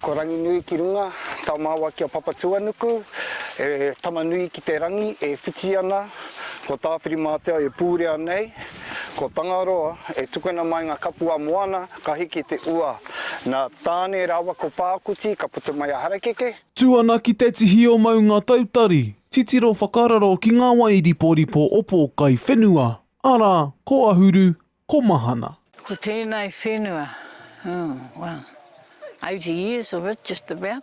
Ko Ranginui ki runga, Tamawa ki a Papatuanuku, e Tamanui ki te rangi e whiti ana, ko Tāwhirimātea e pūrea nei, ko Tangaroa e tukuna mai ngā kapua moana ka hiki te ua. Nā Tāne rāua ko Pākuti ka puta mai a Harakeke. Tū ana ki te tihi o Maungatautari, titiro whakararo ki ngā wai riporipo o Pōkaiwhenua, arā, ko Ahuru, ko Mahana. Ko tēnei whenua, oh, well, 80 years of it, just about.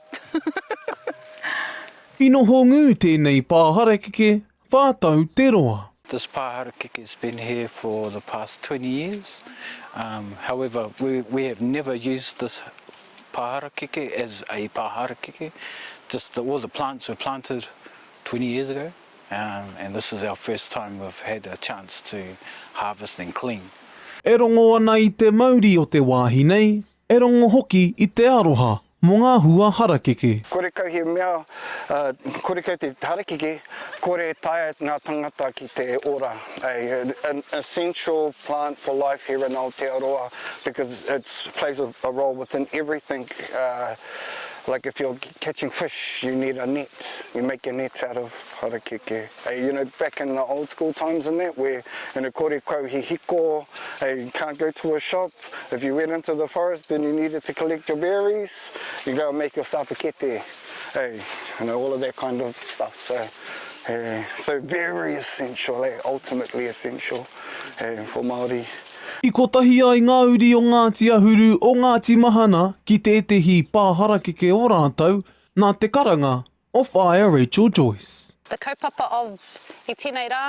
I noho ngū tēnei pā harakeke, whā tau te roa. This pā harakeke has been here for the past 20 years, um, however, we, we have never used this pā harakeke as a pā harakeke, just the, all the plants were planted 20 years ago. And this is our first time we've had a chance to harvest and clean. E rongo ana i te mauri o te wāhi nei, e rongo hoki i te aroha mō ngā hua harakeke. Kore kau he mea, kore kau te harakeke, kore e taea ngā tangata ki te ora. An essential plant for life here in Aotearoa because it plays a role within everything, like if you're catching fish you need a net, you make a net out of harakeke. Hey, you know, back in the old school times and that where, you know, kore kau he hiko, hey, you can't go to a shop, if you went into the forest and you needed to collect your berries, you go and make yourself a kete, hey, you know, all of that kind of stuff. So, hey, so very essential, eh, ultimately essential, hey, for Māori. I kotahi ai ngā uri o Ngāti Ahuru, o Ngāti Mahana ki tētehi pā harakeke o rātou nā te karanga o Whaea Rachel Joyce. The kaupapa of i tēnei rā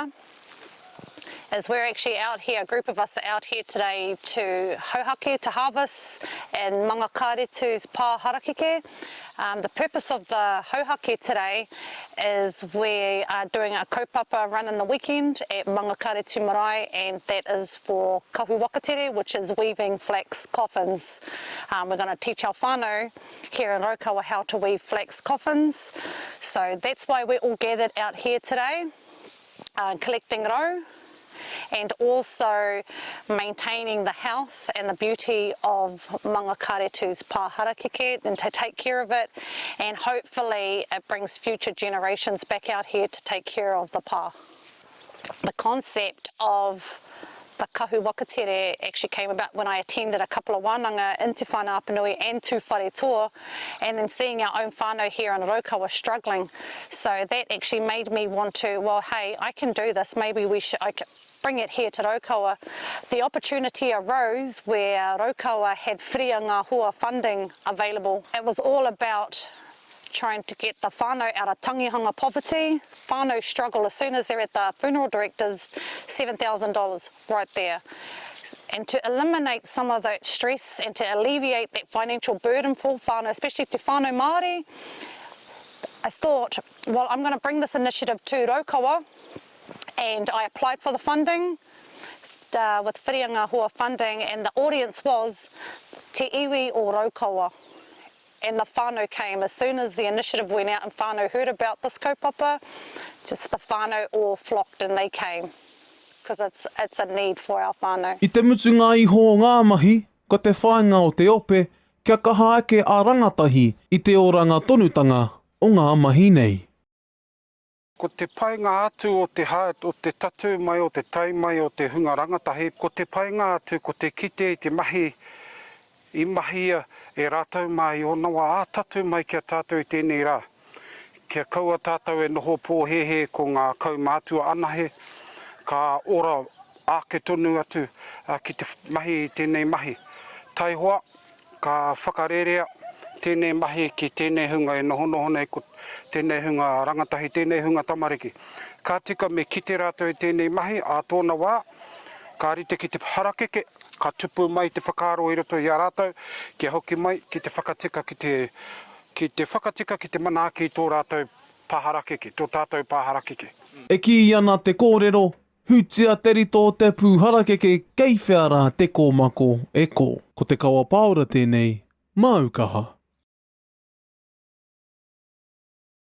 is we're actually out here, a group of us are out here today to hauhake, to harvest in Mangakāretu's pā harakeke. Um, the purpose of the hauhake today is we are doing a kaupapa run in the weekend at Mangakaretu Marae and that is for Kahu Wakatere which is weaving flax coffins. Um, we're going to teach our whānau here in Raukawa how to weave flax coffins. So that's why we're all gathered out here today, uh, collecting rau and also maintaining the health and the beauty of Mangakaretu's pā harakeke and to take care of it and hopefully it brings future generations back out here to take care of the pā. The concept of the Kahu Wakatere actually came about when I attended a couple of wānanga in Te Whānau-a-Apanui and Tūwharetoa and then seeing our own whānau here in Raukawa struggling. So that actually made me want to, well, hey, I can do this, maybe we should, I can bring it here to Raukawa. The opportunity arose where Raukawa had Whiria Ngā Hua funding available. It was all about trying to get the whānau out of tangihanga poverty. Whānau struggle as soon as they're at the funeral director's, $7,000 right there. And to eliminate some of that stress and to alleviate that financial burden for whānau, especially te whānau Māori, I thought, well, I'm going to bring this initiative to Raukawa, and I applied for the funding uh, with Whiria Ngā Hua funding, and the audience was Te Iwi o Raukawa. And the whānau came. As soon as the initiative went out and whānau heard about this kaupapa, just the whānau all flocked and they came. Because it's, it's a need for our whānau. I te mutunga iho o ngā mahi, ko te whāinga o te ope, kia kaha ake a rangatahi i te oranga tonutanga o ngā mahi nei. Ko te painga atu o te ha, o te tatū mai, o te tae mai o te hunga rangatahi, ko te painga atu ko te kite i te mahi i mahia e rātou mā i ōna wā, ā, tatū mai ki a tātou i tēnei rā. Kia kaua tātou e noho pōhēhē ko ngā kaumātua anahe ka ora āke tonu atu ki te mahi i tēnei mahi. Taihoa, Ka whakarērea tēnei mahi ki tēnei hunga e nohonoho nei, ko tēnei hunga rangatahi, tēnei hunga tamariki. Ka tika me kite rātou i tēnei mahi ā tōna wā, ka rite ki te harakeke, ka tupu mai te whakaaro i roto i a rātou kia hoki mai ki te whakatika ki te, ki te whakatika ki te manaaki i tō rātou pā harakeke, tō tātou pā harakeke. E kī ana te kōrero, Hutia te rito o te pū harakeke kei whea rā te kōmako e kō. Ko Te Kawa Paora tēnei, māu kaha.